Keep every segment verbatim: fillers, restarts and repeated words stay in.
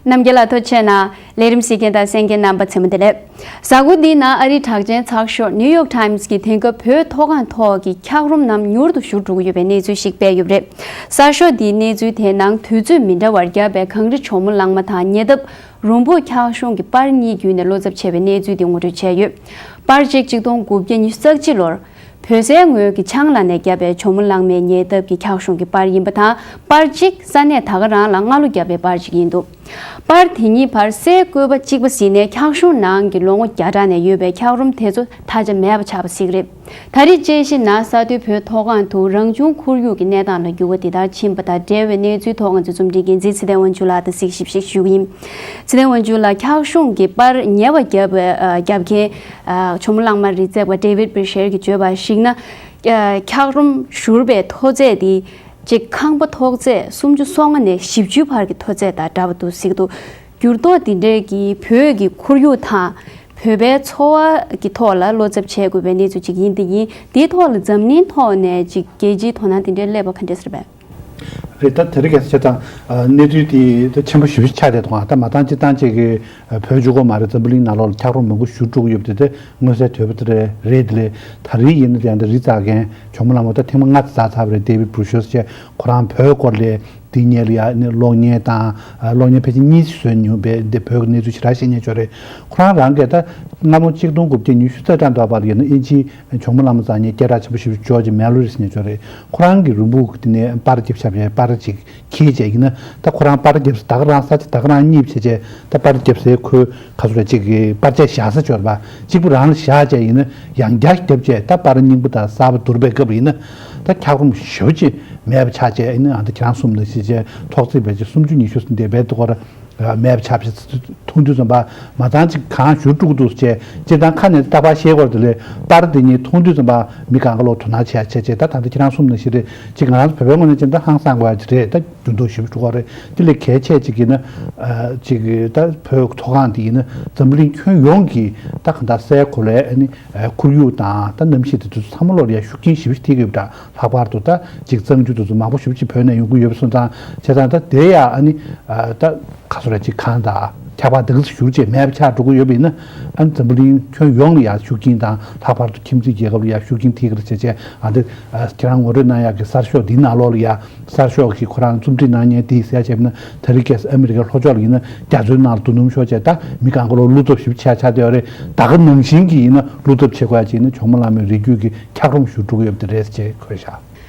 རྣམ་རྒྱལ་ལ་ཐུགས་རྗེ་གནང་། ལས་རིམ་གཟིགས་མཁན་དང་གསན་མཁན་རྣམ་པ་ཚང་མ་བདེ་ལེགས། གཟའ་འཁོར་འདིའི་ནང་ཨ་རིའི་གྲགས་ཅན་ཚགས་ཤོག་ནིའུ་ཡོག་ཊའིམ་སི་གིས་དེང་སྐབས་བོད་མཐོ་སྒང་ཐོག་གི་འཁྱགས་རོམ་རྣམས་མྱུར་དུ་བཞུར་འགྲོ་གི་ཡོད་པའི་གནས་ཚུལ་ཞིག་སྤེལ་ཡོད་པ་རེད། གསར་ཤོག་འདིའི་གནས་ཚུལ་དེའི་ནང་དུས་ཚོད་མི་འདྲ་བར་བརྒྱབ་པའི་གངས་རི་གྱོ་མོ་གླང་མ་དང་ཉེ་འདབས་རོང་བོ་འཁྱགས་གཤོང་གི་པར་གཉིས་བརྒྱུད་ནས་བློ་འཚབ་ཆེ་བའི་གནས་ཚུལ་དེ་ངོ་སྤྲོད་བྱས་ཡོད། པར་གཅིག་གཅིག་སྟོང་དགུ་བརྒྱ་ཉི་ཤུ་རྩ་གཅིག་ལོར་བོད་སའི་ངོས་ཀྱི་ཆང་ལ་ནས་བརྒྱབ་པའི་གྱོ་མོ་གླང་མའི་ཉེ་འདབས་ཀྱི་འཁྱགས་གཤོང་གི་པར་ཡིན་པ་དང་། པར་གཅིག་ས་གནས་ད་ག་རང་ལ་སྔ་ལོ་བརྒྱབ་པའི་པར་གཅིག་ཡིན་འདུག་པར་དེ་གཉིས་བར་སའི་བཀོད་པ་གཅིག་པ་ཟིན་ནས་འཁྱགས་གཤོང་ནང་གི་ལོ་ངོ་བརྒྱ་ཕྲག་ནས་ཡོད་པའི་འཁྱགས་རོམ་དེ་ཚོ་ད་ཆ་མེད་པ་ཆགས་པ་ཞིག་རེད། ད་རེས་དཔྱད་གཞི་ནང་ས་མཐོའི་བོད་མཐོ་སྒང་དུ་རང་བྱུང་ཁོར་ཡུག་གི་གནས་སྟངས་ལ་འགྱུར་བ་འདི་ལྟར་ཕྱིན་པ་དང་འབྲེལ་བའི་གནས་ཚུལ་ཐོག་ང་ཚོའི་རྩོམ་སྒྲིག་འགན་འཛིན་ཚེ་བརྟན་དབང་ཕྱུག་ལགས་དང་གཟིགས་ཞིབ་ཞིག་ཞུ་གི་ཡིན། ཚེ་བརྟན་དབང་ཕྱུག་ལགས། འཁྱགས་གཤོང་གི་པར་ཉེ་བར་བརྒྱབ་པ་བརྒྱབ་མཁན་གྱོ་མོ་གླང་མ་རི་བཙན་པ་ཌེ་ཝིད་པི་ཤེར་གྱིས་བརྗོད་པར་གཞིགས་ན། འཁྱགས་རོམ་བཞུར་བའི་མཐོ་ཚད་དེ་གཅིག་ཁང་པ་ཐོག་ཚད་སུམ་ཅུ་སོ་ལྔ་ནས་བཞི་བཅུའི་བར་གྱི་མཐོ་ཚད་དང་འདྲ་བ་འདུག་གཟིགས་འདུག་འགྱུར་ལྡོག་འདི་འདྲས་ཀྱིས་བོད་ཀྱི་ཁོར་ཡུག་དང་། བོད་པའི་འཚོ་བ་གི་ཐོག་ལ་བློ་འཚབ་བྱེད་དགོས་པའི་གནས་ཚུལ་ཅིག་ཡིན་དེ་ཡིན། དེའི་ཐོག་ལ་འཛམ་གླིང་ཐོག་ནས་ཅིག་རྒྱལ་སྤྱིའི་དོ་སྣང་དེ་འདྲའི་སླེབས་པ་ག་འདྲས་རེད་པས། རེད། ད་དེ་རིང་ཁ་སང་བྱས་ཙང་གནས་ཚུལ་དེ་ད་ཆེན་པོ་ཞེ་པོ་ཅིག་ཆགས་བསྡད་འདུག་ད་མ་བཏང་ཅི་བཏང་བྱས་ཀྱི་བོད་གཅིག་པོ་མ་རེད། འཛམ་བུ་གླིང་ནང་ལོགས་ལ་འཁྱགས་རོམ་མང་པོ་བཞུར་འགྲོ་གི་ཡོད་པ་དེ་དེ་མངོན་གསལ་དོད་པོ་དེ་རེད། རེད་དེ་ལས་ད་རེས་ཡིན་ན་ཡང་ད་རི་འཛེག་མཁན་གྱོ་མོ་གླང་མ་ད་ཐེངས་མ་ལྔ་ཙམ་འཛེགས་ཚར་བ་རེད། ཌེ་ཝིད་བྷུ་རུ་ཤོས་བྱས་ཁོ་རང་བོད་སྐོར་ལས། དེ་ཉལ་ཡ་ནི་གློག་བརྙན་དང་། ཨ། གློག་བརྙན་ཕལ་ཆེར་གཉིས་བཟོས་མྱོང་བས་འདི་བོད་ཀྱི་གནས་ཚུལ་ཞེ་དྲག་ཤེས་མཁན་ཅིག་རེད། ཁོ་རང་རང་གིས་ད་སྔ་མོ་གཅིག་སྟོང་དགུ་བརྒྱ་ཉི་ཤུ་རྩ་གྲངས་འདྲ་བར་ཡིན་ན་དབྱིན་ཇིའི་གྱོ་མོ་གླང་མ་འཛེག་མཁན་སྐད་གྲགས་ཆེན་པོ་ཞེ་པོ་ཅིག་ཇོར་ཇི་མེ་ལོ་རིས་ཟེར་མཁན་ཅིག་རེད། ཁོ་རང་གི་རུས་སྦལ་དེ་ནས་པར་རྒྱབ་བཞག་པའི་པར་ཅིག་འཁྱེར་བྱས་ཡིན་ན། ད་ཁོ་རང་པར་རྒྱབ་ས་ད་ག་རང་ས་ཆ་ད་ག་རང་རྙེད་བྱས་བྱས་ད་པར་རྒྱབ་སའི་ཁོའི་ག་ཚོད་རེད། ཅིག་གི་པར་ཆས་བཞག་ས་ཅིག་ཡོད་རེད་པ། གཅིག་པུ་རང་ལ་བཞག་བྱས་ཡིན་ན་ཡང་བསྐྱར་རྒྱབ་བྱས་ད་པར་རྙིང་པ་དང་གསར་པ་བསྡུར་བའི་སྐབས་ཡིན་ན། ད་འཁྱགས་རོམ་ཞེ་པོ་ཅིག་མེད་པ་ཆགས་བྱས་ཡིན་ན། ཨ། ད་ཁྱེད་རང་གསུངས་ནང་བཞིན་བྱས་ཐོག་བརྩེགས་བྱས་ཅིག་སུམ་ཅུ་ཉི་ཤུ་ཟིན་བསྡད་པའི་སྐོར། མེད་པ་ཆགས་བྱས་མཐོང་དུས་ཙམ་པ་མ་ཚང་ཅིག་གང་བཞུར་འགྲོ་གི་འདུག་ཅེས་སྤྱིར་བཏང་ཁ་ནས་ལྟ་བ་བཤད་སྐོར་དེ་ལས་པར་དེ་གཉིས་མཐོང་དུས་ཙམ་པ་མི་གང་ག་ལོག་དོ་སྣང་བྱེད་ཡ་བྱས་བྱས། ད་ད་ལྟ་ཁྱེད་རང་གསུངས་ནང་བཞིན་རེད། ཅིག་ང་རང་ཚོ་བོད་པའི་ངོས་ནས་བྱས་ན་ད་ཧང་སང་དགོས་ཡ་ཅིག་རེད། ད་འགྱུར་ལྡོག་ཞེ་པོ་འགྲོ་གི་རེད། དེ་ལས་གལ་ཆེ་ཅིག་ཡིན་ན། ཨ། ཅིག་ད་བོད་མཐོ་སྒང་དེ་ཡིན་ན་འཛམ་བུ་གླིང་ཁྱོན་ཡོངས་ཀྱི་ད་གང་ལྟར་སའི་གོ་ལའི་ཨ་ནི་ཁོར་ཡུག་དང་ད་གནམ་གཤིས་དེ་ཚོ་ཚང་མ་ལོག་ལ་ཡ་ཤུགས་རྐྱེན་ཞེ་པོ་ཅིག་ཐེབས་ཀྱི་ཡོད་པ་འདྲ། ལྷག་པར་དུ་ད་ཅིག་གཙང་ཆུ་དེ་ཚོ་མང་པོ་ཞེ་པོ་ཅིག་བོད་ནས་ཡོང་གི་ཡོད་པ་སོང་ཙང་། བྱས་ཙང་ད་དེ་ཡ་ཨ་ནི་ད་ག་ཚོད་རེད། ཅིག་གང་ད་འཁྱགས་པ་འདི་ག་ཚོད་བཞུར་བྱས་མེད་པ་ཆགས་འགྲོ་གི་ཡོད་པ་ཡིན་ན། ཨ་ནི་འཛམ་བུ་གླིང་ཁྱོན་ཡོངས་ལ་ཡ་ཤུགས་རྐྱེན་དང་། ལྷག་པར་དུ་ཁྱིམ་མཚེས་རྒྱལ་ཁབ་ལ་ཡ་ཤུགས་རྐྱེན་ཐེབས་ཀྱི་རེད་བྱས་བྱས། ཨ། འདི་ཁྱེད་རང་ངོ་སྤྲོད་གནང་ཡག་གི་གསར་ཤོག་འདིའི་ནང་ལོགས་ལ་ཡ། གསར་ཤོག་གིས་ཁོ་རང་རྩོམ་སྒྲིག་གནང་མཁན་དེས་ཟེར་བྱས་ན། ད་རེས་ཁ་སང་ཨ་མི་རི་ཀའི་ལྷོ་ཕྱོགས་ལ་ཡིན་ན་རྒྱ་མཚོའི་ནང་ལ་རྡོ་སྣུམ་ཤོར་བྱས་ད་མི་གང་ག་ལོག་བློ་འཚབ་ཞེ་པོ་ཅིག་ཆགས་བསྡད་ཡོད་རེད། ད་ག་ནང་བཞིན་གྱི་ཡིན་ན་བློ་འཚབ་བྱེད་དགོས་ཡ་ཅིག་ཡིན་ན་གྱོ་མོ་གླང་མའི་རི་རྒྱུད་ཀྱི་འཁྱགས་རོམ་བཞུར་འགྲོ་གི་ཡོད་པ་དེ་རེད་ཅེས་འཁོད་བཞག་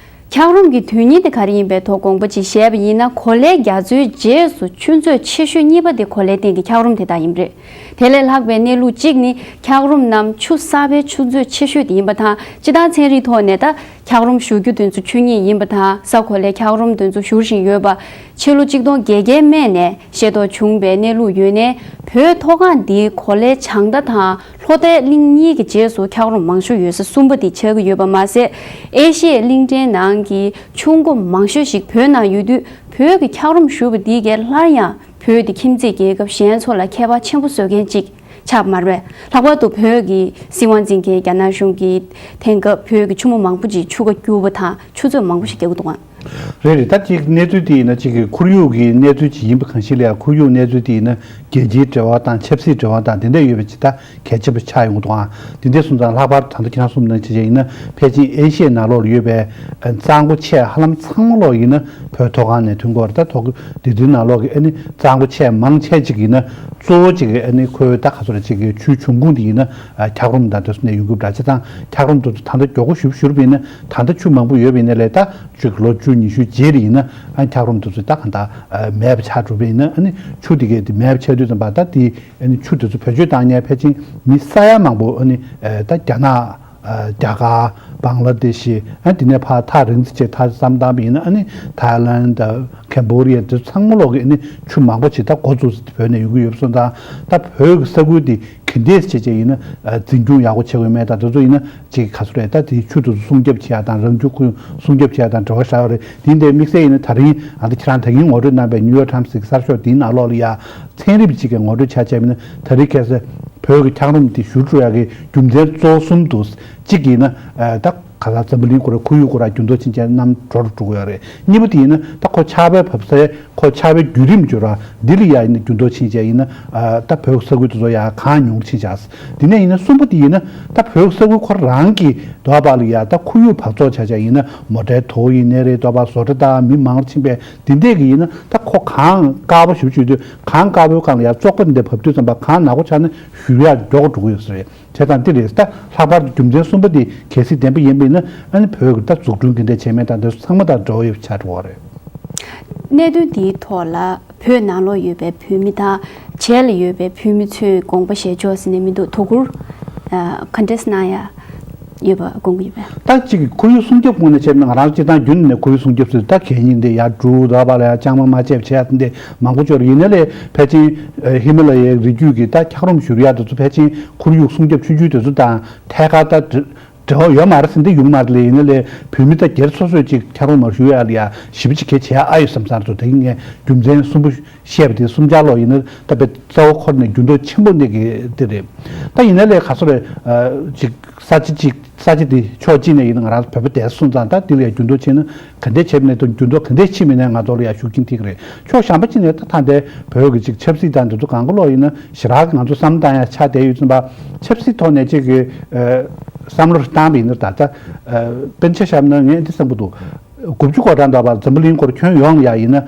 འཁྱགས་རོམ་གྱི་དོན་སྙིང་དེ་ག་རེ་ཡིན་པའི་ཐོག་དགོངས་པ་ཅིག་བཞེས་པ་ཡིན་ན། གོ་ལའི་རྒྱ་མཚོའི་རྗེས་སུ་ཆུ་མཛོད་ཆེ་ཤོས་གཉིས་པ་དེ་གོ་ལའི་སྟེང་གི་འཁྱགས་རོམ་དེ་དག་ཡིན་པ་རེད། དེ་ལས་ལྷག་པའི་གནས་ལུགས་གཅིག་ནི། འཁྱགས་རོམ་རྣམས་ཆུ་གསར་པའི་ཆུ་མཛོད་ཆེ་ཤོས་དེ་ཡིན་པ་དང་། སྤྱིར་བཏང་ཚན་རིག་ཐོག་ནས་ད་འཁྱགས་རོམ་བཞུར་རྒྱུ་དེ་ཚོ་ཆོས་ཉིད་ཡིན་པ་དང་། ས་གོ་ལའི་འཁྱགས་རོམ་དེ་ཚོ་བཞུར་བཞིན་ཡོད་པ་ཕྱི་ལོ་ཆིག་སྟོང་བརྒྱད་བརྒྱའི་སྨད་ནས་ཤེས་རྟོགས་བྱུང་བའི་གནས་ལུགས་ཡོད་ནའི། བོད་མཐོ་སྒང་འདིའི་གོ་ལའི་བྱང་མཐའ་དང་ལྷོ་མཐའི་གླིང་གཉིས་ཀྱི་རྗེས་སུ་འཁྱགས་རོམ་མང་ཤོས་ཡོད་ས་གསུམ་པ་དེ་ཆགས་ཀྱི་ཡོད་པ་མ་ཟད། ཨེ་ཤི་ཡའི་གླིང་ཕྲན་ནང་གི་ཆུ་མགོ་མང་ཤོས་ཤིག་བོད་ནང་ཡོད་དུས། བོད་ཀྱི་འཁྱགས་རོམ་བཞུར་བ་འདིས་ཀྱང་སླར་ཡང་བོད་དེ་ཁྱིམ་མཚེས་རྒྱལ་ཁབ་གཞན་ཚོ་ལ་ཁྱད་པར་ཆེན་པོ་བཟོ་མཁན་ཅིག་ཆགས་པ་མ་རེད། ལྷག་པར་དུ་བོད་ཀྱི་སྲིད་དབང་འཛིན་མཁན་རྒྱ་ནག་གཞུང་གིས་དེང་སྐབས་བོད་ཀྱི་ཆུ་མོ་མང་པོ་ཅིག་ཆུ་ཁ་བསྐྱུར་བ་དང་ཆུ་མཛོད་མང་པོ་ཞིག་རྒྱག་གི་འདུག་ག་རེད་རེད། ད་ཅིག་གནས་ཚུལ་དེ་ཡིན་ན་ཅིག་གི་ཁོར་ཡུག་གི་གནས་ཚུལ་ཅིག་ཡིན་པ་གང་ཞིག་ལ་ཡང་། ཁོར་ཡུག་གནས་ཚུལ་དེ་ཡིན་ན་རྒྱལ་སྤྱིའི་འབྲེལ་བ་དང་ཆབ་སྲིད་འབྲེལ་བ་དང་དེ་འདྲ་ཡོད་པ་ཅིག་ད་གལ་ཆེན་པོ་ཆགས་ཡོང་གི་འདུག་ཨང་། དེ་འདྲ་སོང་ཙང་ལྷག་པར་དུ་ད་ལྟ་ཁྱེད་རང་གསུངས་ནང་བཞིན་ཡིན་ན། ཕལ་ཆེར་ཨེ་ཤི་ཡའི་ནང་ལོགས་ལ་ཡོད་པའི་གཙང་པོ་ཆེ་ཧ་ལམ་ཚང་མ་ལོག་ཡིན་ན་བོད་མཐོ་སྒང་ནས་ཐོན་གྱི་ཡོད་རེད། ད་ཐོག་དེ་དུས་ནང་ལོགས་ཀྱི་ཨ་ནི་གཙང་པོ་ཆེ་མང་ཆེ་ཅིག་ཡིན་ན་གཙོ་བོ་ཅིག་གི་ཨ་ནི་ཁོའི་ད་ག་ཚོད་རེད། ཅིག་གི་ཆུའི་འབྱུང་ཁུངས་དེ་ཡིན་ན་འཁྱགས་རོམ་དང་དེ་ཚོ་ནས་ཡོང་གི་ཡོད་རེད། བྱས་ཙང་འཁྱགས་རོམ་དེ་ཚོ་ད་ལྟ་མགྱོགས་པོ་ཞེ་པོ་བཞུར་བ་ཡིན་ན། ད་ལྟ་ཆུ་མང་པོ་ཡོད་པ་ཡིན་ན་ལས་ད་ཅིག་ལོ་བཅུ་ཉི་ཤུའི་རྗེས་ལ་ཡིན་ན་ཨ་འཁྱགས་རོམ་དེ་ཚོ་ད་གང་ལྟར་མེད་པ་ཆགས་འགྲོ་བ་ཡིན་ན། ཨ་ནི་ཆུ་དེ་གས་དེ་མེད་པ་ཆགས་དུས་ཙམ་པ་ད་དེ། ཨ་ནི་ཆུ་དེ་ཚོ་བེད་སྤྱོད་བཏང་མཁན་ཕལ་ཆེར་མི་ས་ཡ་མང་པོ་ཨ་ནི་ད་རྒྱ་ནག་ཨ་རྒྱ་གར། བང་ལ་དེ་ཤི། ཨ་དེ་ནས་ཕར་ཐག་རིང་ཙམ་ཅིག་ཐག་བསམ་བཏང་བ་ཡིན་ན། ཨ་ནི་ཐའི་ལན་དང་ཀེམ་བྷོ་ཌི་ཡ་དེ་ཚང་མ་ལོག་གི་ཨ་ནི་ཆུ་མང་པོ་ཅིག་ད་འགོ་བཙུགས་ཟིན་བོད་ནས་ཡོང་གི་ཡོད་པ་སོང་ཙང་། ད་བོད་ཀྱི་ས་ཁུལ་དེ་ག་འདྲས་བྱས་བྱས་ཡིན་ན་ཨ་འཛིན་སྐྱོང་ཡག་པོ་བྱེད་དགོས་མེད་དང་། དེ་ཚོ་ཡིན་ན་ཅིག་ག་ཚོད་རེད། ད་དེ་ཆུ་དེ་ཚོ་སྲུང་སྐྱོབ་བྱེད་ཡ་དང་། རང་བྱུང་ཁོར་ཡུག་སྲུང་སྐྱོབ་བྱེད་ཡ་དང་འབྲེལ་བ་བཞག་ཡོད་རེད། དེ་འདྲའི་དམིགས་བསལ་ཡིན་ན་ད་རིང་ཨ་ད་ཁྱེད་རང་ད་གིན་ངོ་སྤྲོད་གནང་པའི་ནིའུ་ཡོག་ཊའིམ་སི་གི་གསར་ཤོག་དེའི་ནང་ལོགས་ལ་ཡ། ཚན་རིག་པ་གཅིག་གིས་ངོ་སྤྲོད་བྱས་བྱས་པ་ཡིན་ན། ད་རེས་ཁ་སང་བོད་ཀྱི་འཁྱགས་རོམ་དེ་བཞུར་འགྲོ་ཡག་གི་རྒྱུ་མཚན་གཙོ་བོ་གསུམ་འདུག་གཅིག་ཡིན་ན་ཨ་ད་ ག་ས་འཛམ་བུ་གླིང་ཁོ་ར་ཁོར་ཡུག་ཁོ་ར་འགྱུར་ལྡོག་ཕྱིན་བྱས་གནམ་དྲོ་རུ་འགྲོ་གི་ཡོད་རེད། གཉིས་པ་དེ་ཡིན་ན་ད་ཁོ་ཆར་པ་བབས་སའི་ཁོ་ཆར་པའི་བརྒྱུད་རིམ་བརྗོད་ར་འདི་ལ་ཡ་ཡིན་ན་འགྱུར་ལྡོག་ཕྱིན་བྱས་ཡིན་ན་ད་བོད་ས་ཁུལ་དེ་ཚོ་ཡ་གངས་ཉུང་རུ་ཕྱིན་བྱས། དེ་ནས་ཡིན་ན་གསུམ་པ་དེ་ཡིན་ན་ད་བོད་ས་ཁུལ་ཁོ་རང་གི་དོ་བ་ལ་ཡ་ད་ཁོར་ཡུག་འབག་བཙོག་བྱས་བྱས་ཡིན་ན་མོ་ཊའི་དོ་ཡིན་ནའི་རེད། དོ་བ་བཟོ་གྲྭ་དང་མི་མང་རུ་ཕྱིན་པས་དེ་འདྲས་ཀྱི་ཡིན་ན་ད་ཁོ་གངས་དཀར་པོ་ཞེ་པོ་བྱེད་དུས་གངས་དཀར་པོའི་སྒང་ལ་ཡ་བཙོག་པ་འདི་འདྲ་བབས་དུས་ཙམ་པ་གངས་ནག་པོ་ཆགས་ན་བཞུར་ཡག་མགྱོགས་འགྲོ་གི་ཡོད་ས་རེད། བྱས་ཙང་འདི་རེད། ད་ལྷག་པར་དུ་རྒྱུ་མཚན་གསུམ་པ་འདི་གལ་སྲིད་བདེན་པ་ཡིན་པ་ཡིན་ན་ཨ་ནི་བོད་ཀྱི་ད་འཛུགས་སྐྲུན་ག་འདྲས་བྱས་མིན་དང་དེ་ཚོ་ཚང་མ་དང་འབྲེལ་བ་ཡོད་པ་ཆགས་འགྲོ་བ་རེད། གནད་དོན་འདིའི་ཐོག་ལ་བོད་ནང་ལོགས་ཡོད་པའི་བོད་མི་དང་བྱེས་ལ་ཡོད་པའི་བོད་མི་ཚོས་དགོངས་པ་བཞེས་ཆོག་ཟེར་ནས་མི་འདུག་དོ་ཁུར་ཨ་ག་འདྲས་གནང་ཡ་ཡོད་པ་དགོངས་ཀྱི་ཡོད་པས། ད་གཅིག་གི་ཁོར་ཡུག་སྲུང་སྐྱོབ་ངོས་ནས་བྱས་ན་ང་རང་སྤྱིར་བཏང་རྒྱུན་ནས་ཁོར་ཡུག་སྲུང་སྐྱོབ་ཟེར་ད་གད་སྙིགས་འདི་ཡར་སྒྲུག་དོ་བ་ལ་ཡ་ལྕང་མ་མ་བཅད་བྱས་ཡ་དེ་འདྲ་མང་པོ་ཅིག་ཡོད་རེད། ཡིན་ན་ལས་ཕལ་ཆེར་ཧི་མ་ལ་ཡའི་རི་རྒྱུད་ཀྱི་ད་འཁྱགས་རོམ་བཞུར་ཡ་དེ་ཚོ་ཕལ་ཆེར་ཁོར་ཡུག་སྲུང་སྐྱོབ་ཆུང་ཆུང་དེ་ཚོ་དང་ཐད་ཀར་ད་འབྲེལ་བ་ཡོད་མ་རེད་ཟེར་འདི་ཡོང་མ་རེད་ལས། ཡིན་ན་ལས་བོད་མི་ད་སྒེར་སོ་སོས་ཅིག་འཁྱགས་རོམ་མ་བཞུར་ཡ་ལ་ཡ་ཞེ་པོ་ཅིག་གལ་ཆེ་ཡ་ཨ་ཡོད་བསམ་ས་རེད། དེ་ངས་རྒྱུ་མཚན་གསུམ་པོ་བཤད་པ་དེ་གསུམ་ཆར་ལོག་ཡིན་ན་ད་དཔེ་རྩ་བ་ཁོ་ནས་འགྱུར་ལྡོག་ཆེན་པོ་འདི་གི་འདི་རེད། ད་ཡིན་ན་ལས་ག་སོ་རེད། ཅིག་ས་ཆ་ཅིག་ས་ཆ་དེ་ཕྱོགས་གཅིག་ནས་ཡིན་ན་ང་རང་བོད་པ་དེ་སོང་ཙང་ད་དེ་ལ་ཡ་འགྱུར་ལྡོག་ཕྱིན་ན་ག་འདྲས་བྱས་པ་ནས་དང་འགྱུར་ལྡོག་ག་འདྲས་ཕྱིན་མིན་ནས་ང་ཚོ་ལ་ཡ་ཤུགས་རྐྱེན་ཐེབས་ཀྱི་རེད། ཕྱོགས་གཞན་པ་ཅིག་ནས་ད་ད་ལྟའི་བོད་ཀྱི་ཅིག་ཆབ་སྲིད་དང་འདི་ཚོ་གང་ག་ལོག་ཡིན་ན་ཞེ་དྲག་གི་ང་ཚོ་བསམ་བློ་བཏང་ཡ་ཆགས་བསྡད་ཡོད་ཙམ་པ། ཆབ་སྲིད་ཐོག་ནས་ཅིག་གི་བསམ་བློ་བཏང་བ་ཡིན་ན་ད་ལྟ་དཔེར་ཆ་བཞག་ན་ངས་འདི་བསམ་གྱི་འདུག་དགུ་བཅུ་གོ་གྲངས་འདྲ་བ་འཛམ་བུ་གླིང་སྐོར་ཁྱོན་ཡོངས་ལ་ཡ་ཡིན་ན་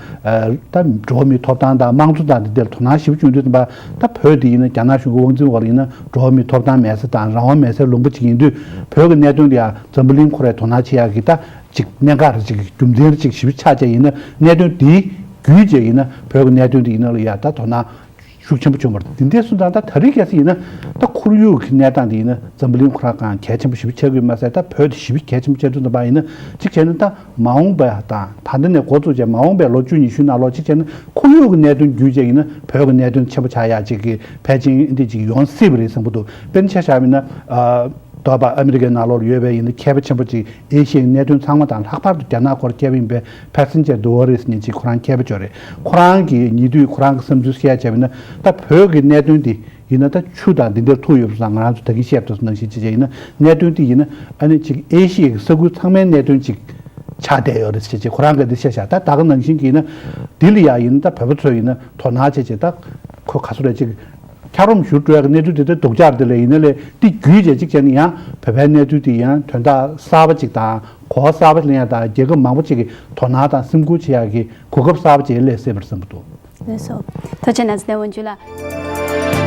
ད་འགྲོ་བ་མིའི་ཐོབ་ཐང་དང་དམངས་གཙོ་དང་འདི་འདྲར་དོ་སྣང་ཞེ་པོ་བྱུང་དུས་ཙམ་པ་ད་བོད་འདི་ཡིན་ན་རྒྱ་ནག་གཞུང་གི་དབང་འཛིན་འོག་ལ་ཡིན་ན་འགྲོ་བ་མིའི་ཐོབ་ཐང་མེད་ས་དང་རང་དབང་མེད་སའི་ལུང་པ་ཅིག་ཡིན་དུས་བོད་ཀྱི་གནད་དོན་འདི་ཡ་འཛམ་བུ་གླིང་ཁོ་རའི་དོ་སྣང་བྱེད་ཡག་གི་ད་ཅིག་གནད་འགག་རེ་ཅིག་རྒྱུ་མཚན་རེ་ཅིག་ཞེ་པོ་ཆགས་བྱས་ཡིན་ན་གནད་དོན་འདི་བརྒྱུད་བྱས་ཡིན་ན་བོད་ཀྱི་གནད་དོན་འདི་ཡིན་ན་ལ་ཡ་ད་དོ་སྣང་ཤུགས་ཆེན་པོ་བྱུང་བ་རེད། འདི་འདྲ་སོང་ཙང་ད་ད་རེས་གལ་སྲིད་ཡིན་ན་ད་ཁོར་ཡུག་གི་གནས་སྟངས་འདི་ཡིན་ན་འཛམ་བུ་གླིང་ཁོ་རང་གང་གལ་ཆེན་པོ་ཞེ་པོ་ཆགས་ཀྱི་ཡོད་མ་ཟད་ད་བོད་དེ་ཞེ་པོ་གལ་ཆེན་པོ་ཆགས་དུས་ཙམ་པ་ཡིན་ན་གཅིག་བྱས་ན་ད་མ་འོངས་པ་དང་ད་ལྟ་ནས་འགོ་བཙུགས་བྱས་མ་འོངས་པའི་ལོ་བཅུ་ཉི་ཤུ་ནང་ལོགས་གཅིག་བྱས་ན་ཁོར་ཡུག་གི་གནད་དོན་བརྒྱུད་བྱས་ཡིན་ན་བོད་ཀྱི་གནད་དོན་ཆེན་པོ་ཆགས་ཡག་ཅིག་གི་ཕལ་ཆེར་འདི་ཅིག་ཡོང་སྲིད་པ་རེད་བསམ་གྱི་འདུག་དཔེར་ན་ཆ་བཞག་པ་ཡིན་ན་ཨ། དོ་བ་ཨ་མི་རི་ཀའི་ནང་ལོགས་ལ་ཡོད་པའི་ཡིན་ན་མཁས་པ་ཆེན་པོ་ཅིག་ཨེ་ཤི་ཡའི་གནད་དོན་ཚང་མ་དང་ལྷག་པར་དུ་རྒྱ་ནག་སྐོར་མཁས་པ་ཡིན་པའི་ཕེ་སེན་ཇར་ཌུ་ཝོ་རིས་ཉིན་གཅིག་ཁོ་རང་མཁས་པ་ཅིག་ཡོད་རེད། ཁོ་རང་གིས་ཉེ་དུས་ཁོ་རང་གི་བསམ་ཚུལ་བཤད་བྱས་པ་ཡིན་ན་ད་བོད་ཀྱི་གནད་དོན་འདི་ཡིན་ན་ད་ཆུ་དང་འདི་འདྲར་ཐུག་ཡོད་པ་སོང་ང་རང་ཚོ་ད་གིན་བཤད་པ་ནང་བཞིན་ཅིག་བྱས་ཡིན་ན་གནད་དོན་འདི་ཡིན་ན་ཨ་ནི་ཅིག་ཨེ་ཤི་ཡའི་ས་ཁུལ་ཚང་མའི་གནད་དོན་ཅིག་ཆགས་བསྡད་ཡོད་རེད་ཅེས་ཅེས་ཁོ་རང་གིས་འདི་བཤད་བཞག་ད་ད་ག་ནང་བཞིན་གྱི་ཡིན་ན་འདི་ལ་ཡ་ཡིན་ན་ད་བོད་པ་ཚོ་ཡིན་ན་དོ་སྣང་བྱས་བྱས་ད་ཁོ་ག་ཚོད་རེད་ཅིག་འཁྱགས་རོམ་བཞུར་འགྲོ་ཡག་གི་གནས་ཚུལ་དེ་ལྟར་སྡུག་ཅག་དེ་ལས་ཡིན་ན་ལས་འདི་བརྒྱུད་བྱས་གཅིག་བྱས་ན་ཡང་བོད་པའི་གནས་ཚུལ་དེ་ཡང་དོན་དག་གསར་པ་ཅིག་དང་གོ་བ་གསར་པ་ལེན་ཡག་དང་རྒྱལ་ཁབ་མང་པོ་ཅིག་གི་དོ་སྣང་དང་སེམས་ཁུར་བྱེད་ཡག་གི་གོ་སྐབས་གསར་པ་ཅིག་སླེབས་སྲིད་པར་བསམ་གྱི་འདུག་ལགས་སོ། ཐུགས་རྗེ་གནང་། ཚེ་བརྟན་དབང་ཕྱུག་ལགས།